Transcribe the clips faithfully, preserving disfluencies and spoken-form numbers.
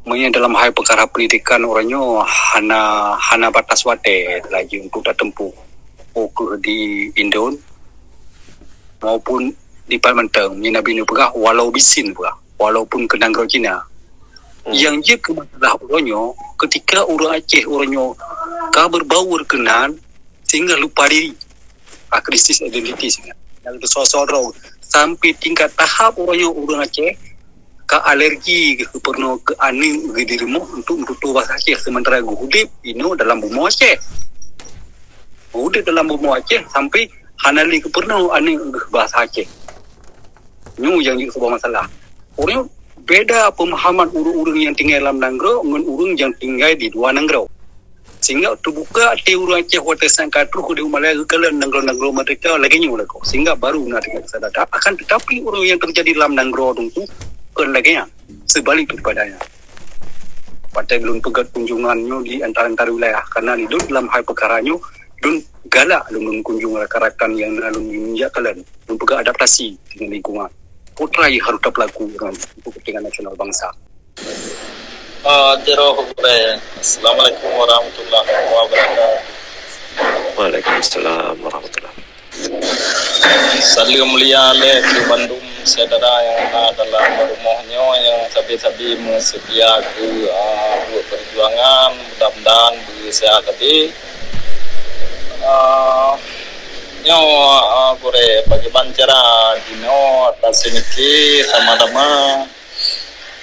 Meunyoe dalam hai peukara pendidikan uroe nyoe hana, hana batas watée laju untuk tatempuh, ukeue di Indon maupun di Palmanteng, meunyoe Nabi neupeugah walau bisin peugah, walaupun keu nanggroe Cina. Hmm. Nyang jeuet keu masalah uroe nyoe, ketika ureuëng Aceh uroe nyoe ka berbaur keunan, sehingga lupa diri. Ah, krisis identiti sehingga. Dan soal-soal droe, sampai tingkat tahap uroe nyoe ureuëng Aceh ka alergi keu peurunoe keu aneuk geuh di rumoh untuk meututoe bahasa Aceh, sementara geuh udeb inoe dalam bumoe Aceh. Geuh udeb dalam bumoe Aceh sampai hana lé keu peurunoe aneuk geuh bahasa Aceh. Nyoe nyang jeuet sebuah masalah. Ureuëng beda pemahaman ureuëng-ureuëng nyang tinggai lam nanggroe ngon ureuëng nyang tinggai di luwa nanggroe. Sehingga teubuka até ureuëng Aceh watée sangka troh di umalée geukalon nanggroe-nanggroe merdeka lagée nyoe lakoe. Sehingga baru na tinggai sadar. Akan tetapi ureuëng nyang terjadi lam nanggroe tu kon lagée nyan. Seubalik daripada nyan. Watée lôn peugét kunjungan nyoe di antara-antara wilayah, karena di lôn lam hai peukara nyoe, lôn galak lôn, lôn kunjung rakan-rakan nyang na lôn jak kalon, lôn peugah adaptasi dengan lingkungan. Peue nyang harus tapeulaku untuk kepentingan nasional bangsa. Ah, Jero Hubai. Assalamualaikum warahmatullahi wabarakatuh. Waalaikumsalam warahmatullahi wabarakatuh. Saleuem mulia lé keu bandum syedara nyang na dalam rumoh nyoe nyang sabe-sabe meuseutia keu, ah, buet peujuangan, mudah-mudahan beuseuhat sabe. Ah, nyoe, ah, gurée, pakriban cara jinoe taseunike sama-sama.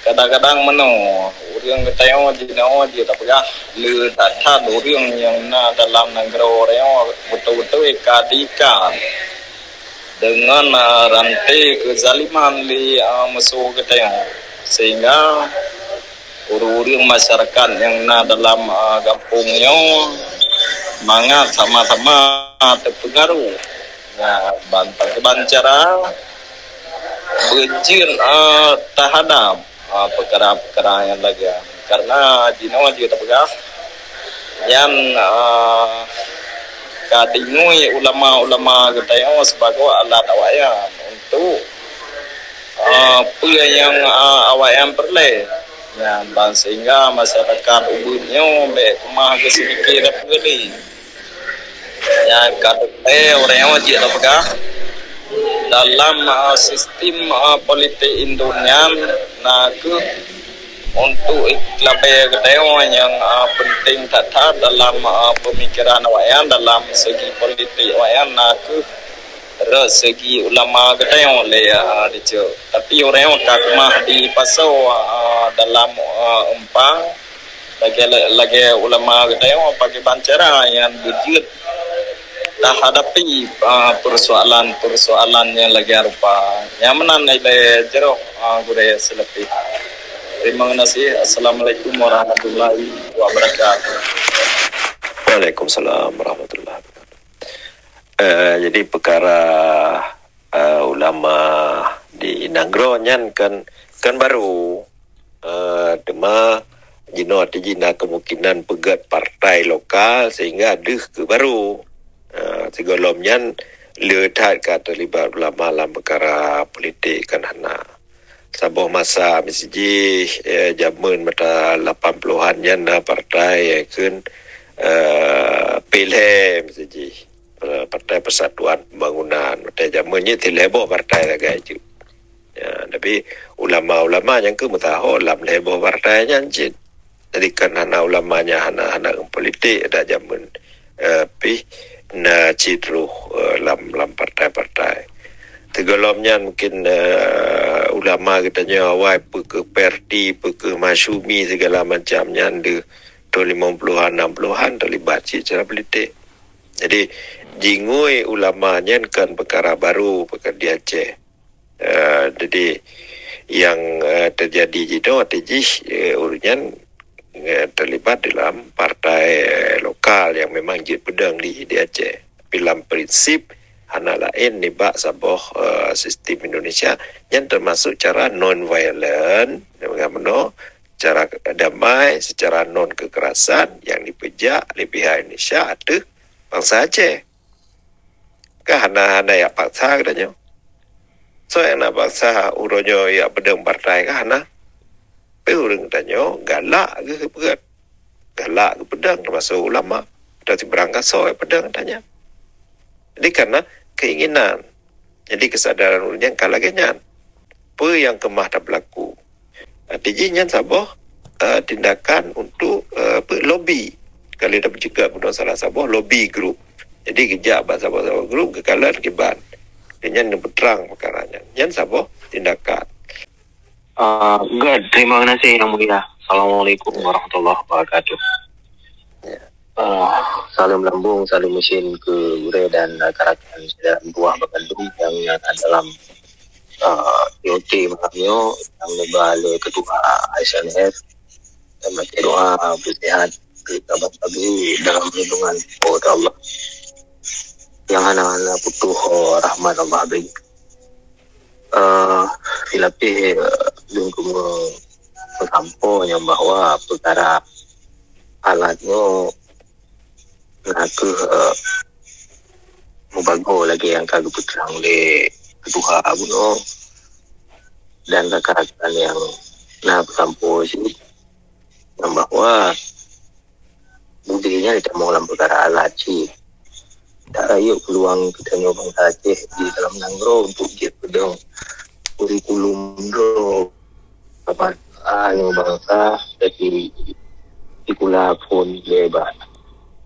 Kadang-kadang meunoe, ureuëng geutanyoe jinoe jeuet tapeugah le that-that ureuëng nyang na dalam nanggroe nyoe beutôi-beutôi ka diikat deungon, ah, ranté keuzaliman lé, ah, musoh geutanyoe, sehingga ureuëng-ureuëng masyarakat nyang na dalam, ah, gampông nyoe mangat sama-sama teupeungaruh. Nah, ban pakriban cara beujeuet, ah, tahadab, ah, peukara-peukara nyang lagée. Karena jinoe jeuet tapeugah nyan, ah, ka deungoe ulama-ulama geutanyoe sibagoe alat awaknyan untuk, ah, peue nyang, ah, awaknyan peureulée. Nyan ban sehingga masyarakat ubit nyoe bék keumah geuseudikit peue lé. Nyang ka teuntée ureuëng nyoe jeuet tapeugah, dalam, ah, sistem, ah, politik Indon nyan na kheueh untuk ikhlabe geutanyoe nyang, ah, penting that-that dalam, ah, pemikiran awaknyan, dalam segi politik awaknyan na kheueh rot segi ulama geutanyoe lé, ah, dicok. Tapi ureuëng nyoe ka keumah dipasoe, ah, dalam, ah, umpang lagée, lagée ulama geutanyoe pakriban cara nyang beujeuet tahadapi, ah, persoalan-persoalan nyang lagée rupa. Nyang meunan ilée jroh, ah, gurée seuleuti. Terima kasih. Assalamualaikum warahmatullahi wabarakatuh. Waalaikumsalam warahmatullahi wabarakatuh. Eh, jadi peukara, eh, ulama di nanggroe nyan kan, kan baru. Eh, teuma jinoe teuh jih na kemungkinan peugét partai lokal sehingga deuh keu baru. Eh, sigohlom nyan le that ka teulibat ulama lam peukara politik kan hana. Saboh masa misijih, eh, jameun mata lapan puluhan nyan na partai, eh, kheun, eh, Pilhe misijih, eh, Partai Persatuan Pembangunan. Mata jameun nyan tilhée boh partai sagai jeuet. Ya, tapi ulama-ulama nyang keu meusaho lam lhée boh partai nyan cit. Jadi kan hana ulama nyan hana, hana ngon politik ada jameun, eh, pih na cit roh, eh, lam, lam partai-partai. Sigohlom nyan mungkin, eh, ulama geutanyoe awai peue keuh Perti, peue keuh Masyumi segala macam nyan di tahun lima puluhan, enam puluhan terlibat cit secara politik. Jadi jingui ulama nyan kan peukara baru peukara di Aceh. Eh, jadi nyang, eh, terjadi jinoe teuh jih, eh, ureuëng nyan, eh, terlibat dalam partai, eh, lokal nyang memang jeuet peudong di, di Aceh. Tapi lam prinsip hana laén nibak saboh, eh, sistem Indonesia nyan termasuk cara non violent, dengan meunoe cara damai secara non kekerasan nyang dipeujak lé pihak Indonesia ateueh bansa Aceh. Ka hana, hana jak paksa geutanyoe. Soe nyang na paksa uroe nyoe jak peudong partai ka hana. Tapi ureuëng tanyoe galak geuh peugét, galak geupeudong, teumasok ulama, dan sibarang gasoe peudong tanyoe. Jadi karena keinginan, jadi kesadaran ureuëng nyan ka lagée nyan. Peue nyang keumah tapeulaku? Arti jih nyan saboh uh, tindakan untuk uh, lobby. Kalau dah bercakap guna salah saboh lobby group. Jadi geujak bak saboh-saboh group geukalon kiban. Nyan neupeutrang perkara nyan. Nyan saboh tindakan. Uh, good. Terima kasih Yang Mulia. Assalamualaikum warahmatullahi wabarakatuh. Uh, salam lambung, salam mesin ke gurée dan rakan-rakan syedara meutuah bandum nyang na dalam uh, T O T malam nyoe nyang neuba lé Ketua I S N F. Dan baca doa bersehat ke kaban pagi dalam lindungan Allah. Yang hana-hana putuh rahmat Allah bagi. Uh, silapeh uh, lungkung meusampoe nyang bahwa peukara alat nyoe na kheueh uh, mubagoe lagée nyang ka geupeutrang lé ketuha bunoe dan rakan-rakan nyang na peusampoe cit nyang bahwa budé nyan jitamong lam peukara alat cit. Tak rayeuk peuluang geutanyoe bansa Aceh di dalam nanggroe untuk jeuet peudong kurikulum droe. Saban anu bansa jadi sikula phon lé bak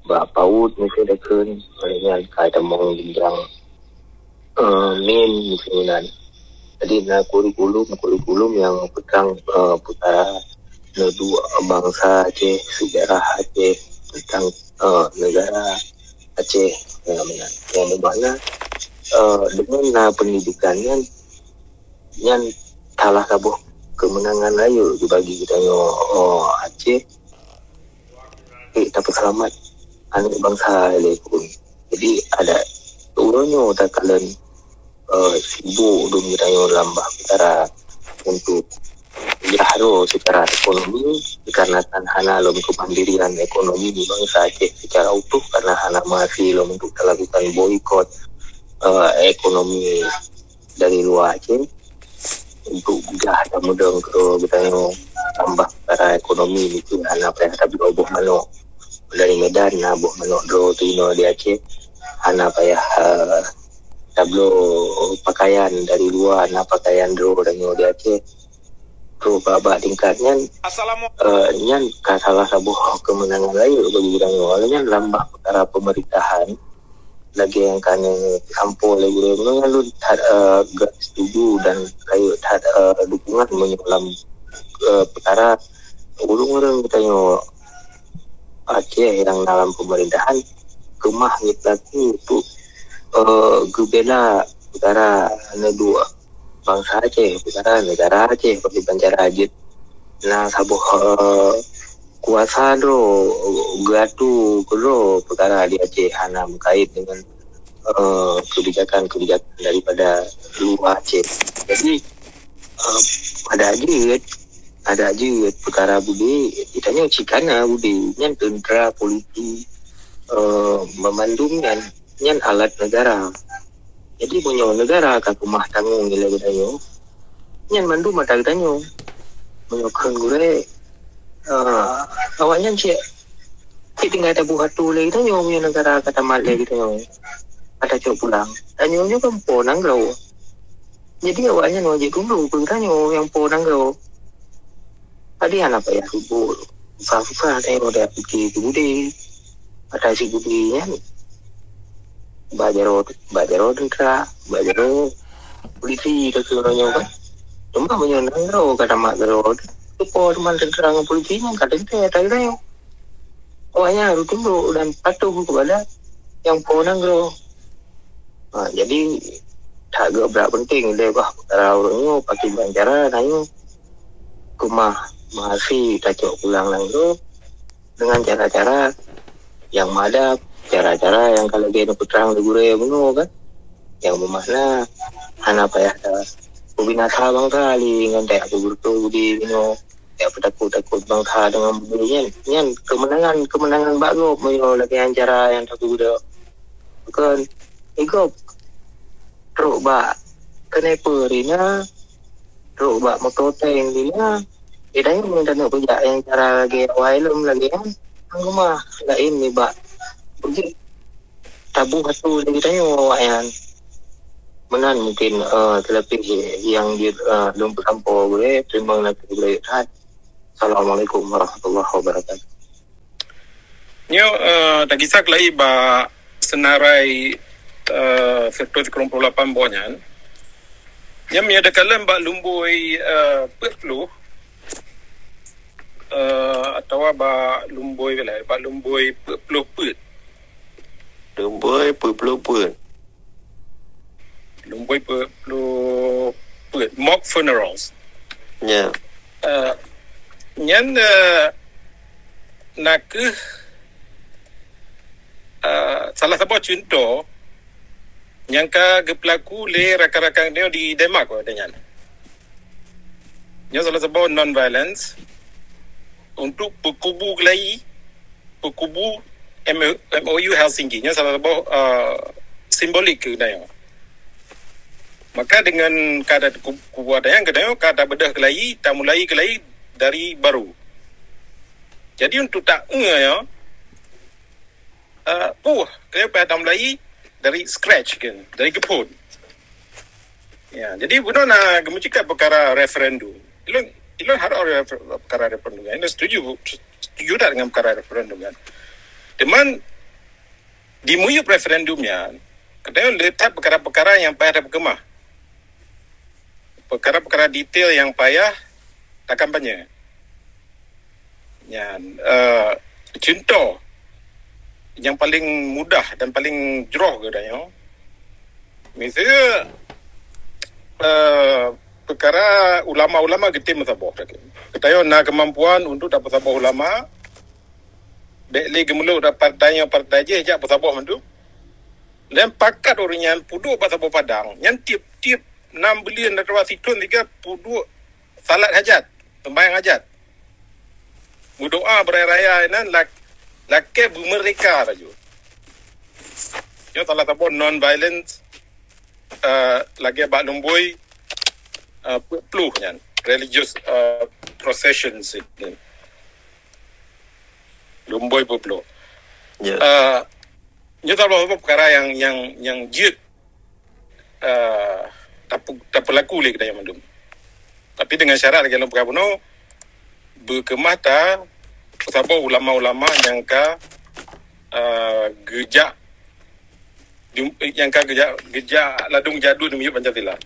bak PAUD miseue dakheun, lagée nyan ka tamong jenjang uh, min miseue nan. Jadi na kurikulum kurikulum yang peudong uh, peukara neuduek bansa Aceh, sejarah Aceh, tentang uh, negara Aceh yang bermakna uh, dengan na pendidikan nyan nyan salah saboh kemenangan rayeuk bagi geutanyoe uh, Aceh. Eh, tapi selamat anak bangsa lelaki. Jadi ada uronya takalon uh, sibuk demi rayo lambah utara untuk jahro secara ekonomi dikarenakan hana lom kemandirian ekonomi di bangsa Aceh secara utuh karena hana masih lom untuk melakukan boikot uh, ekonomi dari luar Aceh untuk gah dan mudong ke geutanyoe tambah secara ekonomi itu hana payah tabloe boh manok dari Medan na boh manok dro tu ino di Aceh hana payah uh, tabloe pakaian dari luar na pakaian dro dan di Aceh. Terus bak-bak tingkat nyan uh, nyan ka salah saboh kemenangan rayeuk bagi geutanyoe. Nyan lambah perkara pemerintahan lagée nyang ka neusampoe lé gurée meunyoe lôn that uh, setuju dan rayeuk that uh, dukungan meunyoe lam uh, perkara ureuëng-ureuëng geutanyoe Aceh nyang dalam pemerintahan keumah ngiet laku untuk uh, geubela negara neuduek bansa Aceh, negara negara Aceh bagi bancara jeuet na saboh uh, kuasa droe geuatu keudroe peukara di Aceh hana meukait dengan uh, kebijakan-kebijakan daripada luwa Aceh. Jadi uh, pada jeuet ada jeuet peukara budé, itanya cikana budé nyan tentera, polisi, uh, memandum nyan nyan alat negara. Jadi meunyoe negara ka keumah tanggong nilai geutanyoe, nyan mandum mata geutanyoe. Meunyoe kheun gurée uh, awaknyan cek cek tinggai tabuh atu lé geutanyoe meunyoe negara ka tamat lé geutanyoe. Ka tacok pulang. Tanyoe nyoe kan po nanggroe. Jadi awaknyan wajib tunduk keu geutanyoe nyang po nanggroe. Tadi hana payah ribut. Susah-susah tanyoe dah fikir keu budé. Ata si budé nyan. Bajaro bajaro tentera, bajaro polisi ka keu nyoe kan. Cuma meunyoe nanggroe ka tamat groe, tepo teman tentera ngon polisi nyan ka teuntée ata geutanyoe. Awaknyan harus tunduk dan patuh kepada yang po nanggroe. Ha, jadi tak geubrak penting lé bah perkara ureuëng nyoe pakai bancara na nyoe keumah mahasi tacok pulang nanggroe dengan cara-cara yang mada, cara-cara yang kalau dia peutrang di gurée bunoe kan yang memakna hana payah dah pembinasa bangsa li ngan tak aku bertu di bunoe. Ya peutakot-takot bangsa dengan budé nyan. Nyan kemenangan kemenangan bak gob meunyoe lagée nyan cara nyang tapeugah. Bukan igob trok bak sniper dina, trok bak moto tank dina, Di tanyoe meunyoe taneuk peujak nyang cara lagèe awai lom lagèe nyan, ngon meuah laén nibak beujeuet taboh atu lé di tanyoe awaknyan. Meunan mungkin, eh, teulapih nyang jeuet, eh, lôn peusampoe gurèe. Teurimong nakeuh gurèe that. Assalamualaikum warahmatullahi wabarakatuh. Nyoe, eh, tagisa keulai bak seunarai, eh, seratus tiga puluh lapan boh nyan. Nyan meunyoe takalon bak lumbôi, eh, peuet ploh, eh, atawa bak lumbôi, bak lumbôi peuet ploh peuet. Lumbôi peuet ploh peuet. Lumbôi peuet ploh peuet. Mock funerals. Ya. Eh, nyan, eh, nakeuh, eh, salah saboh cuntoh nyang ka geupeulaku lé rakan-rakan nyoe di Denmark, watèe nyan. Nyoe salah saboh non-violence untuk peukubu keulai, peukubu M O U Helsinki. Nyoe salah saboh, uh, simbolik keu geutanyoe. Maka deungon ka takubu ata nyan, geutanyoe ka tabeudôh keulai, tamulai keulai dari baru. Jadi untuk taeu nyoe, uh, puh, keulai payah tamulai dari scratch kan, dari geuphon. Ya, jadi bunoe na geumeucakap peukara referendum. Ilôn, ilôn harap refer-, peukara referendum. Ilôn setuju, setuju that deungon peukara referendum nyan. Teuma di miyueb referendum nyan, kadang le that peukara-peukara nyang payah tapeukeumah. Peukara-peukara detail nyang payah takampanye. Nyan, eh, cuntoh nyang paleng mudah dan paleng jroh geutanyoe. Miseue, eh, peukara ulama-ulama geutem meusaboh tadi. Geutanyoe na keumampuan untuk tapeusaboh ulama, bèk lé geumeulok partai nyoe partai jéh jak peusaboh mandum. Dan pakat ureueng nyan peuduek bak saboh padang. Nyan tiep-tiep nam buleuen atawa sithon siga peuduek salat hajat, seumbahyang hajat. Meudoa beuraya-raya inan lak-, lakèe beumeurdeka laju. Nyoe salah saboh non-violence, eh, lagèe bak lumbôi, eh, peuet ploh nyan, religious, eh, procession sit nyan. Lumbôi peuet ploh. Ya. Eh, nyoe salah saboh peukara nyang, nyang, nyang jeuet eh, tape-, tapeulaku lé geutanyoe mandum. Tapi deungon syarat lagèe lôn peugah bunoe, beukeumah tapeusaboh ulama-ulama nyang ka, eh, geujak di, nyang ka geujak, geujak ladôm jadu di miyueb Pancasila.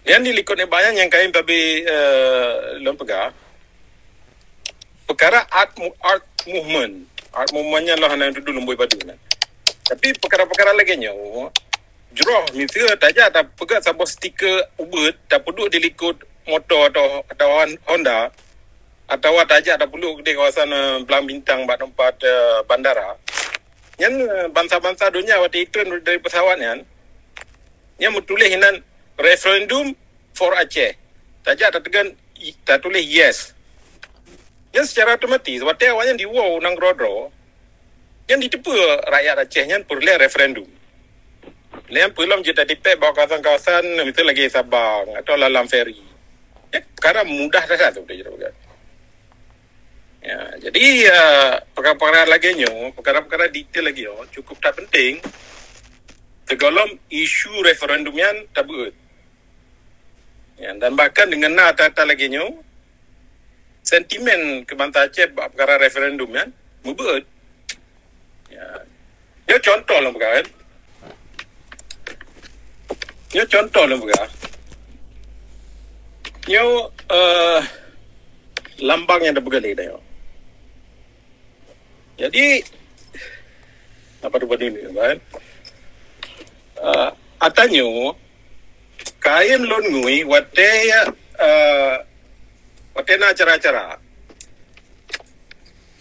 Nyan di likot nibak nyan nyang kayém tabi, eh, lôn peugah, peukara art mu-, art movement. Art movement nyan lah hana dudu lumbôi padum nyan. Tapi peukara-peukara lagèe nyoe, jroh miseue tajak tapeugöt saboh stiker ubeut, tapeuduek di likot moto atau, atau Hon-, Honda, atawa tajak tapeuduek di kawasan, eh, Blang Bintang bak teumpat, eh, bandara. Nyan, eh, bansa-bansa donya watèe itreun dari pesawat nyan, nyan meutuléh inan referendum for Aceh. Tajak tateugon, tatuléh yes. Nyan secara otomatis, watèe awaknyan diwoe u nanggroe droe, nyan jiteupeue rakyat Aceh nyan peureulèe referendum. Nyan peulom jeuet tatipèe bak kawasan-kawasan, miseue lagèe Sabang atau lam-lam feri. Nyan peukara mudah that-that tu, beutôi jih. Ya, jadi, eh, peukara-peukara lagèe nyoe, peukara-peukara detail lagèe nyoe, cukup that penting. Sigohlom isu referendum nyan tabeuet. Ya, dan bahkan deungon na ata-ata lagèe nyoe, sentimen keu bansa Aceh bak peukara referendum nyan meubeuet. Ya. Nyoe contoh lôn peugah, kan? Nyoe contoh lôn peugah. Nyoe, eh, lambang nyang tapeugah lé geutanyoe. Jadi, apa tu badu ni, kan? Eh, ata nyoe, kayém lôn ngui watèe, eh, watèe na acara-acara.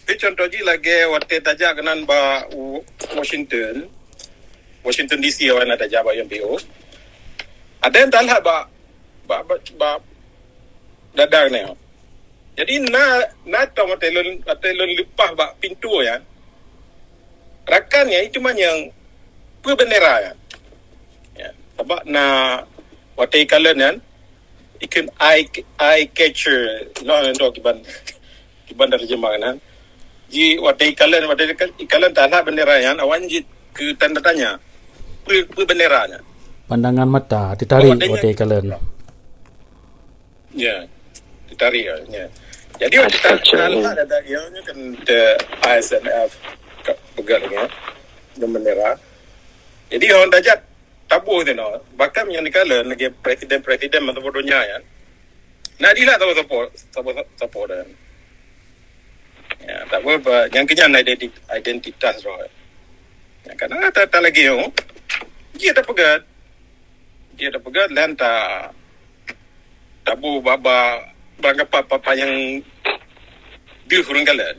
Tapi contoh jih lagèe watèe tajak keunan bak Wa-, Washington, Washington D C awaknyan tajak bak U N P O. Ada nyang talhat bak, bak, bak, bak dada nyoe. Jadi na, na tom watèe lôn, watèe lôn leupah bak pintoe nyan, rakan nyan itu manyang peue bendera nyan. Ya, sabab na watèe ikalon nyan, Ikheun eye, eye catcher. Noh, noh, kiban, kiban dari Jerman kan. Ji watèe ikalon, watèe ikalon, ikalon talah bendera nyan, awaknyan jeuet keu tanda tanya. Peue, peue bendera nyan? Pandangan mata teutarek watèe ikalon. Ya, teutarek, ya. Jadi, watèe ta-, talah ada, ya, kan, the I S N F, ka-, peugah lagèe nyan, bendera. Jadi, orang tajak taboh tu, no. Bahkan nyang dikalon lagèe presiden-presiden masa boh donya nyan. Nah, dilah taboh sapo, sapo, sapo dah. Ya, tak apa, apa. Nyang keunyan identi-, identitas droe. Ya, kadang tak, tak lagèe nyoe. Jeuet tapeugah. Jeuet tapeugah dan ta-, taboh bak-bak barang kapal-kapal nyang deuh ureueng kalon.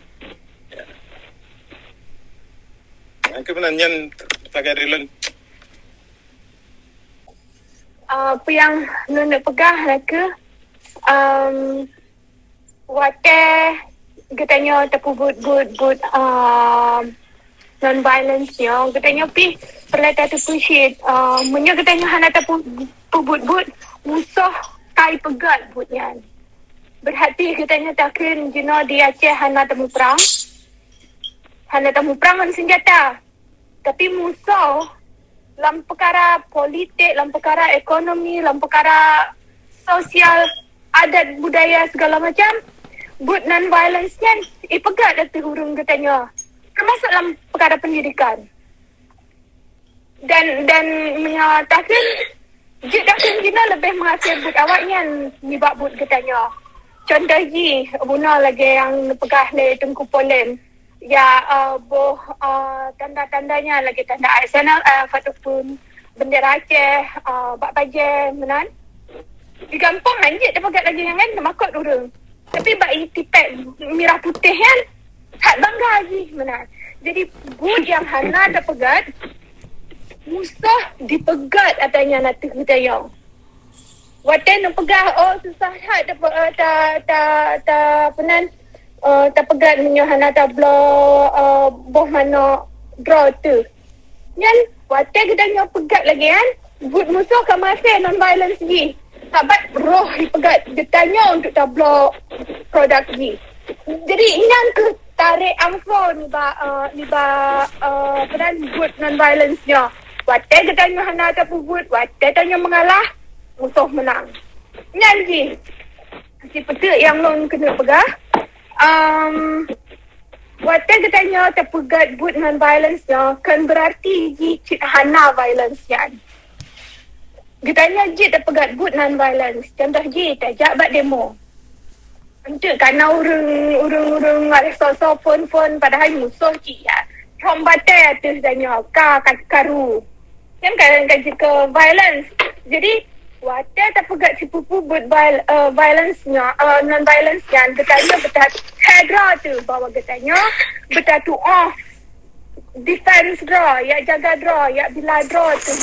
Ya. Nyang keunan nyan tagai rileng. Uh, apa yang Nuna peugah lah ke, um, watèe geutanyoe tapeubuet-buet buet, um, non-violence nyoe, geutanyoe pih peureulèe tateupeue cit, uh, meunyoe geutanyoe hana tapeubuet-buet, musoh ka ipeugèt buet nyan. Berarti geutanyoe takheun jinoe di Aceh hana tamuprang, hana tamuprang ngon senjata. Tapi musoh lam peukara politik, lam peukara ekonomi, lam peukara sosial, adat budaya segala macam, buet non-violence nyan ipeugèt ateueh ureueng geutanyoe, termasuk lam peukara pendidikan. Dan, dan meunyoe takheun, jeuet takheun jinoe leubeh meuhasé buet awaknyan nibak buet geutanyoe. Contoh jih, bunoe lagèe nyang neupeugah lé Teungku Polem, ya, uh, boh, uh, tanda-tanda nyan lagèe tanda I S N L F ataupun bendera Aceh, uh, bak bajèe meunan. Di gampông hanjeuet tapeugèt lagèe nyan kan, teumakot ureueng. Tapi bak itipèk mirah putéh nyan, that bangga jih meunan. Jadi, buet nyang hana tapeugèt, musoh dipeugèt ata nyan ateueh geutanyoe. Watèe neupeugah, oh, susah that ta, ta, ta, ta, apa nan, uh, tapeugèt meunyoe hana tabloe, uh, boh manok droe teuh. Nyan, watèe geutanyoe peugèt lagèe nyan, buet musoh ka meuhasé non-violence jih. Sabat roh jipeugèt geutanyoe untuk tabloe produk jih. Jadi, nyan keuh tarek angso nibak, uh, nibak, uh, apa nan, buet non-violence nyoe. Watèe geutanyoe hana tapeubuet, watèe tanyoe meungalah, musoh meunang. Nyan jih. Sipeuteuk nyang lôn keuneuk peugah, um, watèe geutanyoe tapeugèt buet non-violence nyoe, kon beurarti jih cit hana violence nyan. Geutanyoe jeuet tapeugèt buet non-violence. Contoh jih, tajak bak demo. Enteuk ka na ureueng, ureueng-ureueng ngon rasoe-soe phon-phon, padahai musoh cit ya. Hom batèe ateueh tanyoe, ka, ka karu. Nyan ka, ka jeuet keu violence. Jadi, watèe tapeugèt sipupu buet viol-, eh, violence nyoe, eh, non-violence nyan, geutanyoe beuta-, that droe teuh bahwa geutanyoe beutatuoh defense droe, jak jaga droe, jak bila droe teuh.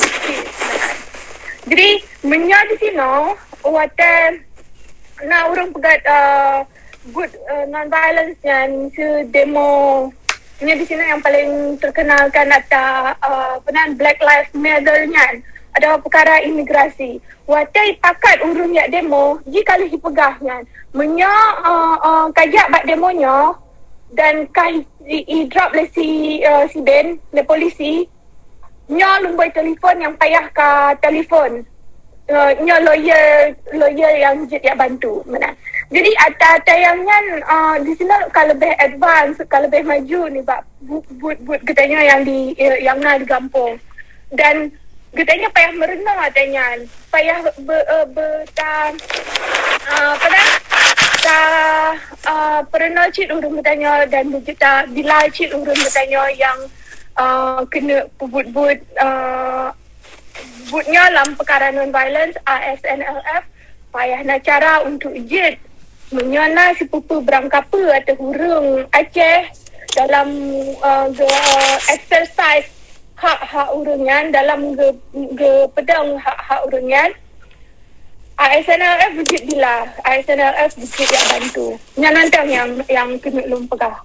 Jadi, meunyoe di sinoe, watèe na ureueng peugèt, eh, buet, eh, non-violence nyan, si demo. Nyan di sinoe nyang paleng terkenal kan ata, eh, apa nan, Black Lives Matter nyan. Ada peukara imigrasi. Watèe pakat ureueng jak demo, jih ka lheueh jipeugah nyan. Meunyoe, eh, eh, kajak bak demo nyoe, dan ka i, i, i drop lé si, eh, si Ben, lé polisi, nyoe lumbôi telefon nyang payah ka telefon. Eh, nyoe lawyer, lawyer nyang jeuet jak bantu, meunan. Jadi, ata-ata nyang nyan, eh, di sinoe ka leubeh advance, ka leubeh maju nibak bu-, buet-buet geutanyoe nyang di, eh, nyang na di gampông. Dan geutanyoe payah meurunoe ata nyan. Payah be, eh, be, ta, eh, apa dah? Ta, eh, peurunoe cit ureueng geutanyoe dan beujeuet ta bila cit ureueng geutanyoe nyang, eh, keuneuk peubuet-buet, eh, buet nyoe lam peukara non-violence, A S N L F. Payah na cara untuk jeuet. Meunyoe na sipupu beurangkapeue ateueh ureueng Aceh dalam, eh, ge-, exercise hak-hak ureueng nyan, dalam ge-, geupeudong hak-hak ureueng nyan, A S N L F beujeuet bila, A S N L F beujeuet jak bantu. Nyan mantong nyang, nyang keuneuk lôn peugah.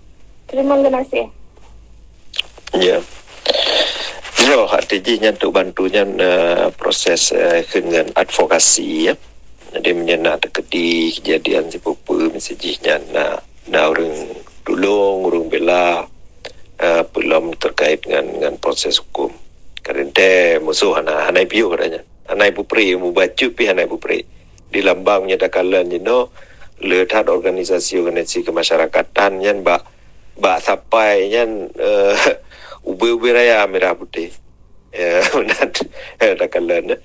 Teurimong geunaséh. Ya. Yo, hak tiji nyan untuk bantu nyan, eh, proses, eh, kheun ngon advokasi, ya. Jadi meunyoe na teukeudi kejadian sipeue-peue miseu jih nyan, na na ureuëng tulông, ureuëng bela, uh, peulom terkait dengan dengan proses hukum. Kadang teh musoh hana hana piôh katanya. Hana peupré, mubacut pih hana peupré. Di lambang nyata kalon jinoe le that organisasi-organisasi kemasyarakatan nyan bak bak sapai nyan uh, ubé-ubé raya merah putih. Ya, benar. Takalon, ya.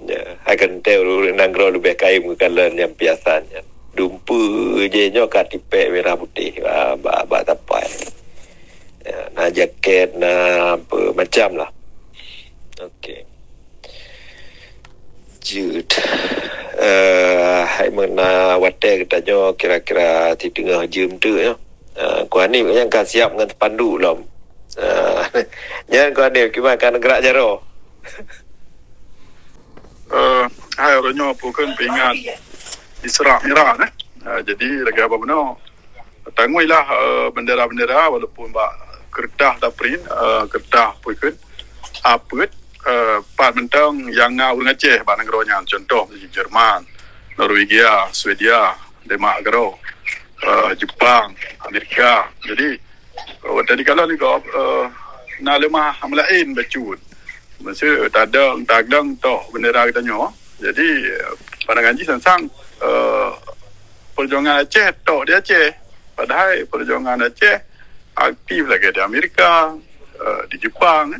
Ya, akan teu ureuëng nanggroe leubeh kayém geukalon nyang piasan nyan. Dumpeue je nyoe ka tipék merah putih ba ba, ba tapai. Ya, na jaket, na apa macam lah. Okey. Jeuet. Eh, hai meunan watée geutanyoe kira-kira siteungoh jeuem tu ya. Uh, Kuani nyang ka siap ngon spanduk lom. Uh, nyan Kuani kiban ka neugerak jaroe. Uh, hai uroe nyoe pukon peuingat Isra Mi'raj eh. Uh, jadi lagée apa bunoe tanguilah uh, bendera-bendera walaupun bak kertas taprint, uh, kertas pukon apet uh, pat mentong yang na ureuëng Aceh bak nanggroe nyan contoh Jerman, Norwegia, Swedia, Denmark keudroe, uh, Jepang, Amerika. Jadi uh, tadi kalau ni kau uh, na lemah melain bacut. Maksud tadong tadong toh bendera kita nyoe. Jadi uh, pandangan jih sang-sang uh, perjuangan Aceh toh di Aceh. Padahal perjuangan Aceh aktif lagi di Amerika, uh, di Jepang,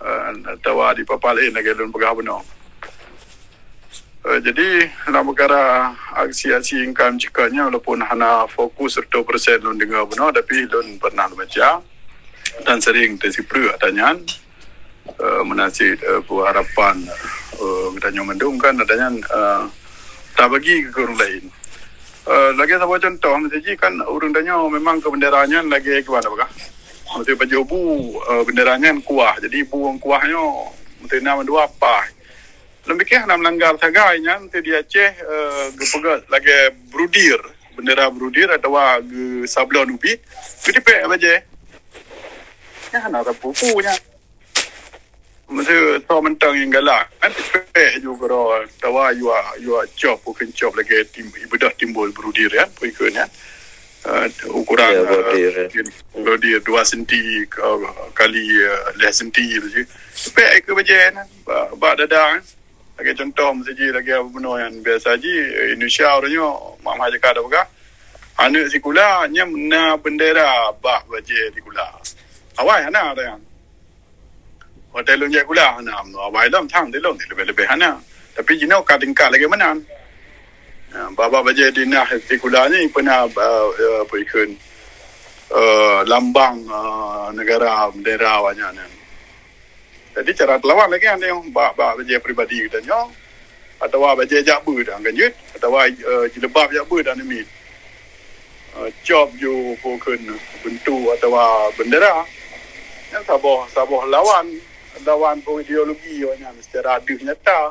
uh, atau di papan lain lagi lun peugah bunoe. Uh, jadi dalam perkara aksi-aksi ingkam cikanya walaupun hana fokus serta persen lun dengar benar tapi lun pernah baca dan sering tersiprek atas nyan uh, menasib uh, buah harapan uh, kita nyoman dong kan adanya uh, tak bagi ke orang lain. Uh, lagi satu contoh mesti kan orang tanya memang ke bendera nyan lagi ke mana apa? Mesti baju bu uh, bendera nyan kuah jadi bu kuahnyo mesti nama dua apa? Lom pikir hana melanggar sagai nyan teu di Aceh uh, geupeugah lagée brudir, bendera brudir atawa geusablon ubit, geutipék bajée. Nyan hana sapeue-peue nyan. Mesti so mentang yang galak kan tipék ju keudroe tawa yua yua cop bukan cop lagée tim ibadah timbul brudir kan pun ikut kan. Uh, ukuran ya, uh, brudir dua senti uh, kali uh, leh senti tu je. Tipék ke bajée kan. Bak, bak dada kan. Lagi contoh mesti ji lagi apa bunoe yang biasa ji Indonesia orang nyo mak mah jaka dah pegang. Anak sikula nyam na bendera bak bajée sikula. Awai hana ada yang. Hotel lun jai sikula hana. Awai lam thang di lun lebih-lebih hana. Tapi jino ka tingkat lagi menan. Bak bajée dinah sikula ni pernah apa ikon uh, lambang uh, negara bendera awaknyan. Jadi cara telawan lagi kan dia bak bak bajée peribadi kita nyoe atawa bajée jak beu dah ganjit atawa uh, jilebab jak beu dah nimit. Uh, cop ju pokon bentuk atawa bendera yang saboh saboh lawan lawan pun ideologi awaknyan secara adeuh nyata.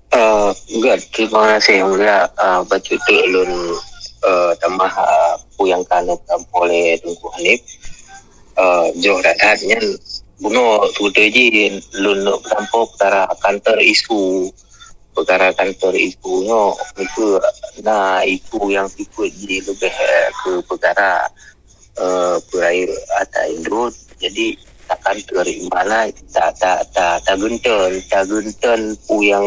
Uh, good. Terima kasih mulia uh, bacut tu lun uh, tambah uh, pu yang ka neutampa oleh Teungku Hanif. Uh, joh that-that nyan bunoe sebetul ji lun nak bertampa perkara kantor isu perkara kantor isu nyo itu na isu yang sifat ji lebih uh, ke perkara uh, peurayeuk ata indut. Jadi takkan teuri mana tak tak tak tagunton tagunton pu yang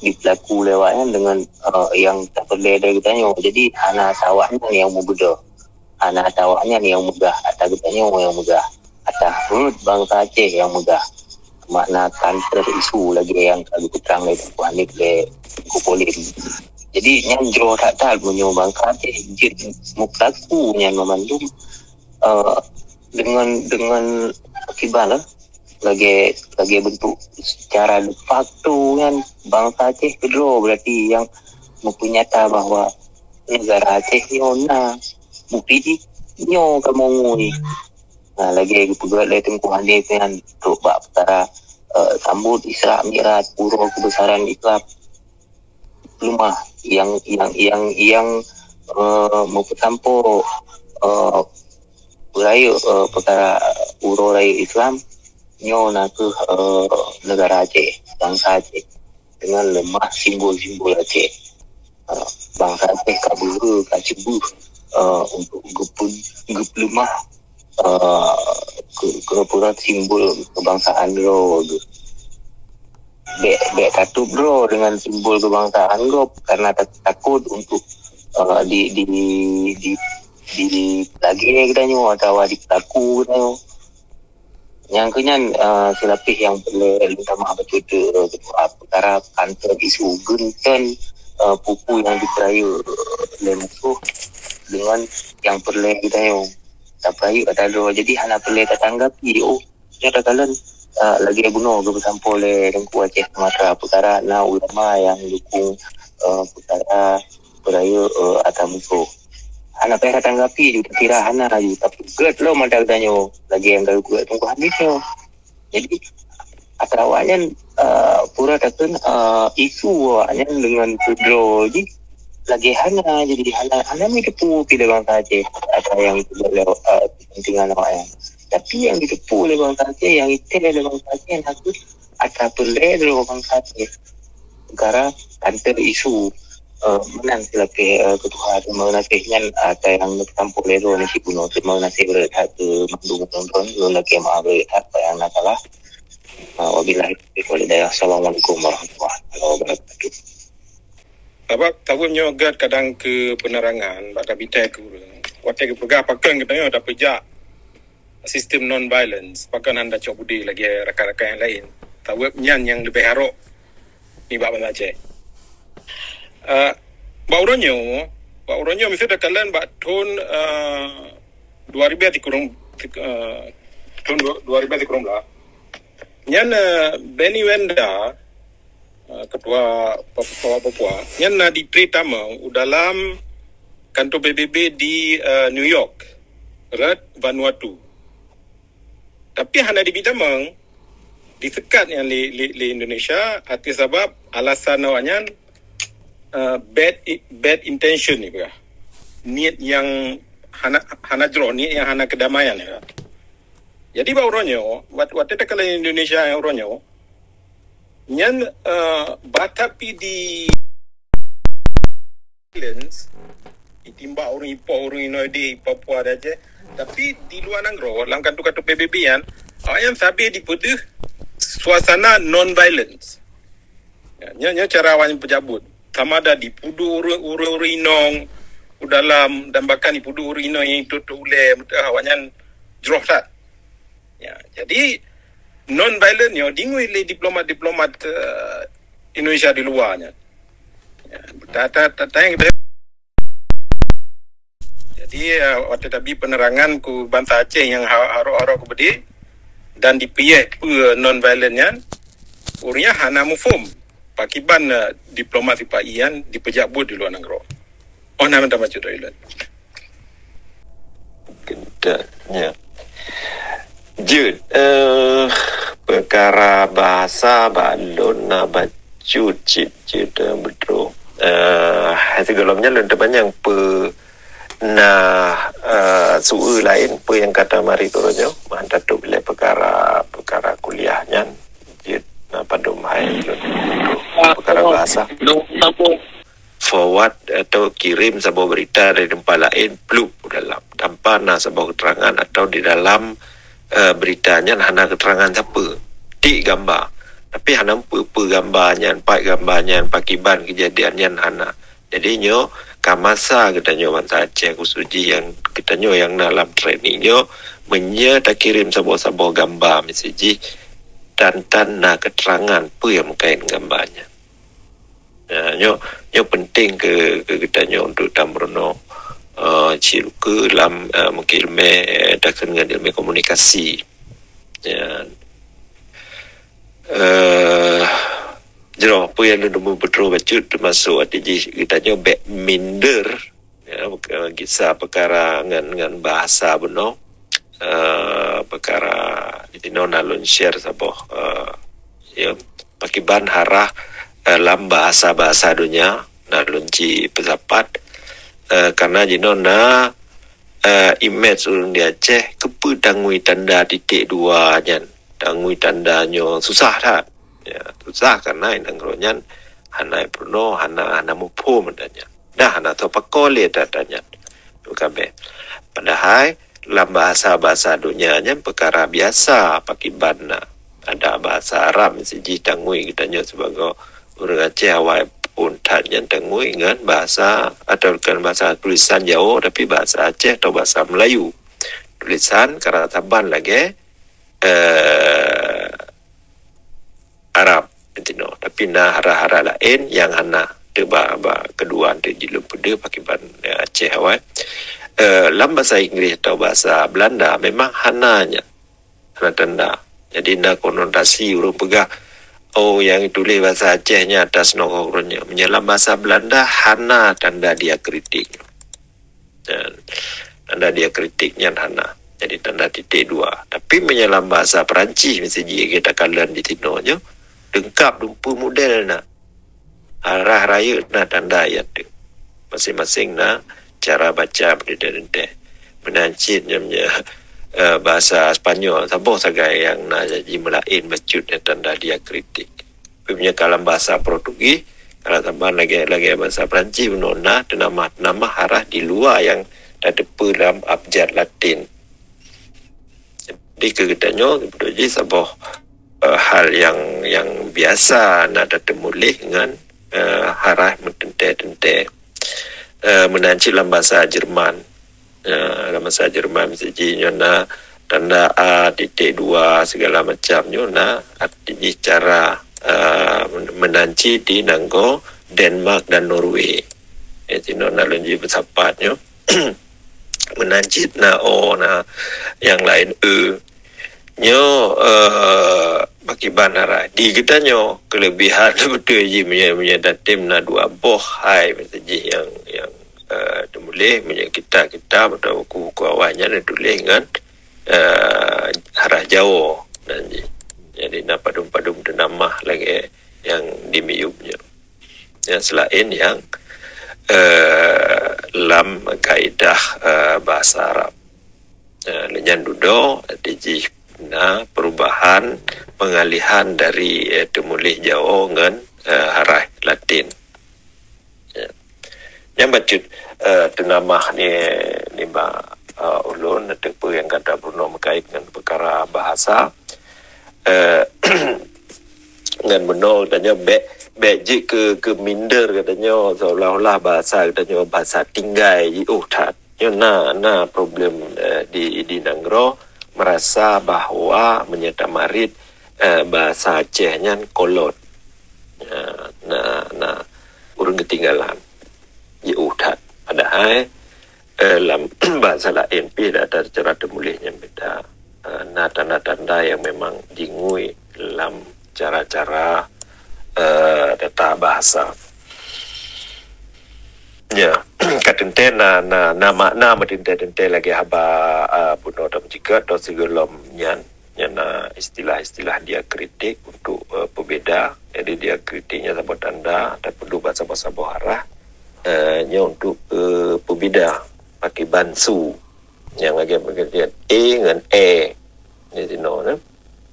dipelaku lewat kan dengan uh, yang tak berbeda kita nyo. Jadi hana sawak nyan yang mubedo. Hana sawak nyan yang megah, ata kita nyo yang megah. Ata hut bangsa Aceh yang megah. Makna kantor isu lagi yang kalau terang dari Tuhan ni le kupolin. Jadi nyan jroh that-that meunyoe bangsa Aceh jeuet mupelaku nyan memandum uh, dengan dengan akibat lah lagi lagi bentuk secara de facto kan bangsa Aceh kedua berarti yang mempunyata bahawa negara Aceh nyo na bukti nyo kamu ngui. Nah, lagi peugah oleh Tengku Hanif kan untuk bak perkara uh, sambut Isra Mi'raj, pura kebesaran Islam. Lumah yang yang yang yang uh, mempertampo uh, raya uh, perkara uroe raya Islam nyo na ke uh, negara Aceh, bangsa Aceh. dengan lemah simbol-simbol Aceh. Ah, bansa Aceh ka beuhe, ka ceubeuh, ah, untuk geupeu-, geupeuleumah, ah, ke-, keupeue simbol kebangsaan droe geuh. Bèk, bèk tatôp droe dengan simbol kebangsaan gob karena ta-, takot untuk, ah, di, di, di, di lagèe geutanyoe atawa di pelaku geutanyoe. Nyang keu nyan, eh, silapeh nyang peureulèe lôn tamah bacut, eh, peukara panter isu geunteun, eh, peue-peue nyang jipeurayeuk lé musoh deungon nyang peureulèe geutanyoe tapeurayeuk ata droe. Jadi hana peureulèe tatanggapi, oh, nyoe takalon, eh, lagèe bunoe geupeusampoe lé Teungku Aceh Sumatra peukara na ulama nyang dukung, eh, peukara peurayeuk, eh, ata musoh. Hana payah tatanggapi ju, takira hana ju, tapeugèt lom ata geutanyoe lagèe nyang ka geupeugèt Teungku Hamid nyoe. Jadi, ata awaknyan, eh, pura takheun, eh, isu awaknyan deungon peudroe jih lagèe hana, jadi hana, hana meuteupeu pih lé bansa Aceh ata nyang geupeugèt lé, eh, keupeuntengan awaknyan. Tapi nyang jiteupeu lé bansa Aceh, nyang jitém lé bansa Aceh, na kheueh ata peureulèe droe bansa Aceh. Peukara panter isu, eh, meunan silapeh, eh, keu tuha. Terima gaséh nyan, eh, ata nyang neupeusampoe lé droeneuh sibunoe. Terima gaséh beureukat keu mandum ureueng droeneuh. Lôn lakèe meu'ah beureukat bak nyang na salah. Eh, wabillahi taufiq wal hidayah. Assalamualaikum warahmatullahi wabarakatuh. Sabab tahun nyoe gèt kadang keu peunerangan bak tabita keu ureueng. Watèe geupeugah pakon geutanyoe tapeujak sistem non-violence, pakon hana cok beudé lagèe rakan-rakan nyang laén. Sabab nyan nyang leubeh harok nibak bansa Aceh. Ah, bak uroe nyoe, bak uroe nyoe miseue takalon bak thôn, ah, dua ribèe sikureueng, ah, thôn dua, dua ribèe sikureueng blah. Nyan, ah, Benny Wenda, ah, ketua Papua, Papua, nyan na jitreun tamong u dalam kantor P B B di, ah, New York, rot Vanuatu. Tapi hana jibri tamong, jisekat nyan lé, lé, lé Indonesia, ateueh sabab alasan awaknyan, eh, bad i-, bad intention, ipeugah. Niet nyang hana, hana jroh, niet nyang hana keudamaian, ipeugah. Jadi bak uroe nyoe, wat-, watèe takalon Indonesia nyang uroe nyoe, nyan, eh, bah tapi di violence, jitimbak ureueng, jipoh ureueng inoe di Papua dan Aceh. Tapi di luwa nanggroe, lam kantor-kantor P B B nyan, awaknyan sabé jipeudeuh suasana non-violence. Ya, nyoe, nyoe cara awaknyan peujabut. Sama ada jipuduek ureueng, ureueng-ureueng inong u dalam dan bahkan jipuduek ureueng inong nyang tôp-tôp ulèe, meuteumèe awaknyan jroh that. Ya, jadi non-violent nyoe jingui lé diplomat-diplomat, eh, Indonesia di luwa nyan. Ya, ta-, ta-, ta-, tayang kita. Jadi, eh, watèe tabri peunerangan keu bansa Aceh nyang ha-, harok-harok keubeude dan jipeuyèh peue non-violent nyan, ureueng nyan hana muphom pakiban, eh, diplomat sipa-i nyan jipeujabut di luwa nanggroe. Oh, na meunan bacut dari lôn. Keudeh, ya. Jeuet, eh, peukara bahasa bak lôn na bacut cit jeuet, eh, beudroe. Eh, sigohlom nyan lôn teumanyong peue na, eh, su-e laén peue nyang ka tamari uroe nyoe, meuhan tatôp ilèe peukara, peukara kuliah nyan. Jeuet na padum hai lôn beudroe peukara bahasa. Forward atau kirim saboh berita dari tempat laén plup u dalam tanpa na saboh keterangan atau di dalam, eh, berita nyan hana keterangan sapeue. Tiek gamba. Tapi hana peue-peue gamba nyan, pat gamba nyan, pakiban kejadian nyan hana. Jadi nyoe ka masa geutanyoe bansa Aceh khusus jih nyang geutanyoe nyang na lam training nyoe, meunyoe takirém saboh-saboh gamba miseue jih, tan-tan na keterangan peue nyang meukaén gamba nyan. Ya, nyoe, nyoe penting keu, keu geutanyoe untuk tameurunoe, eh, cit ukeue lam, eh, mungkin ilmu, eh, takheun ngon ilmu komunikasi. Ya. Eh, jroh peue nyang lôn teumé beudroe bacut teumasok watèe jih geutanyoe bèk minder. Ya, gisa peukara ngon, ngon bahasa bunoe, eh, peukara jinoe na lôn share saboh, eh, ya, pakiban harah, eh, lam bahasa-bahasa donya na lôn ci peusapat, eh, karena jinoe na, eh, image ureueng di Aceh keupeue tangui tanda titik dua nyan, tangui tanda nyoe susah that. Ya, susah karena inong nyan hana peurunoe, hana, hana muphom adanya. Dah hana teupakoe lé tanya. Bukan be. Padahai lam bahasa-bahasa dunia nyan peukara biasa pakiban na. Ada bahasa Arab meuseujih tangui geutanyoe sibagoe ureuëng Aceh awai pun that nyan tangui ngon bahasa atau bukan bahasa tulisan Jawa tapi bahasa Aceh atau bahasa Melayu. Tulisan karataban lagée eh, Arab tinoh. Tapi na hara-hara laén nyang hana teuba ba keduan teu jileuem peudeuh pakiban eh, Aceh awai. Eh, lam bahasa Inggris atau bahasa Belanda memang hana nya, hana tanda. Jadi na konotasi ureuëng peugah, oh, nyang tuléh bahasa Aceh nya atas nokoh ureuëng nya. Meunyoe lam bahasa Belanda hana tanda diakritik. Dan tanda diakritik nyan hana. Jadi tanda titik dua. Tapi meunyoe lam bahasa Perancis meuseujih kita kalon di tinoh nyoe, leungkap dumpeue model na. Arah rayeuk na tanda ayat tu. Masing-masing na cara baca beudeuh-deuh. Meunan cit nyan meunyoe eh, bahasa Spanyol saboh sagai nyang na jadi meulaén bacut dan tanda diakritik. Tapi meunyoe ka lam bahasa Portugis, kalau saban lagée lagée bahasa Perancis bunoe na teunamah-teunamah harah di luwa nyang tateupeue lam abjad Latin. Jadi keu geutanyoe beudôh jih saboh eh, hal nyang nyang biasa na tateumuléh ngon eh, harah meuteuntée-teuntée. Eh, meunan cit lam bahasa Jerman. Eh, lam bahasa Jerman meuseujih nyoe na tanda a titik dua segala macam nyoe na arti jih cara eh, meunan cit di nanggroe Denmark dan Norway. Eh, tinoh na lôn jih beusapat nyoe. Meunan cit na o na nyang laén e. Nyoe eh, pakiban harah di geutanyoe keulebihan beutôi jih meunyoe meunyoe tatem na dua boh hai meuseujih nyang nyang eh, teumuléh meunyoe kita-kita atau buku-buku awai nyan tuléh ngon eh, harah Jawa nan jih. Jadi na padum-padum teunamah lagée nyang di miyueb nyoe. Ya, selain nyang eh, lam kaedah eh, bahasa Arab. Eh, lé nyan dudoe di jih na perubahan pengalihan dari eh, teumuléh Jawa ngon eh, harah Latin. Ya. Nyang bacut eh, teunamah ni nibak eh, ulôn ateupeue nyang gata peurunoe meukait ngon peukara bahasa. Eh, ngon bunoe geutanyoe bék bék jeuet keu keu minder geutanyoe seolah-olah bahasa geutanyoe bahasa tinggai jiôh that. Nyoe na na problem eh, di di nanggroe merasa bahwa meunyoe tamarit eh, bahasa Aceh nyan kolot. Eh, na na ureuëng geutinggalan. Jiôh that. Padahai eh, lam bahasa laén pih ada cara teumuléh nyang beda. Eh, na tanda-tanda nyang memang jingui lam cara-cara eh, tata bahasa. Ya, ka teuntée na na na makna meuteuntée-teuntée lagée haba eh, bunoe dan jika atau sigohlom nyan. Nyang na istilah-istilah diakritik untuk uh, peubeda. Jadi diakritik nyan saboh tanda, tapeuduek bak saboh-saboh arah. Uh, nyan untuk uh, peubeda pakiban su. Nyang lagée peugah e ngon e. Di sinoe na.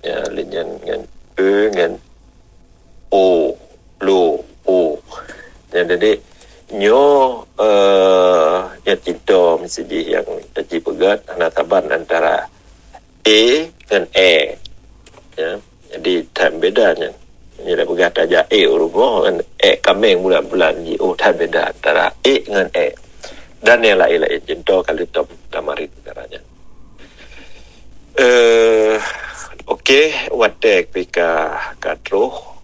Ya, lé nyan ngon e ngon o, lo, o. Nyang jadi nyoe uh, nyang cinta meuseujih nyang taji peugah hana saban antara e ngon e. Ya. Jadi that beda nyan. Jadi peugah tajak e u rumoh ngon e kaméng bulan-bulan ji oh that beda antara e ngon e. Dan nyang laén-laén cinta kalau tom tamarit antara nyan. Eh, okey, watée pih ka ka troh.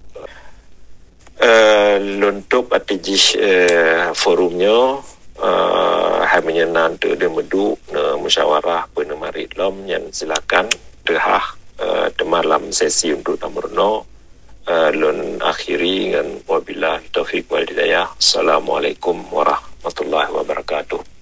Eh, lôn tôb ateueh jih eh, forum nyoe eh, hai meunyoe na teu deuh meuduek na musyawarah peue neumarit lom nyan silakan teuhah eh, teuma lam sesi untuk tameurunoe eh, lôn akhiri ngon wabillahi taufiq wal hidayah. Assalamualaikum warahmatullahi wabarakatuh.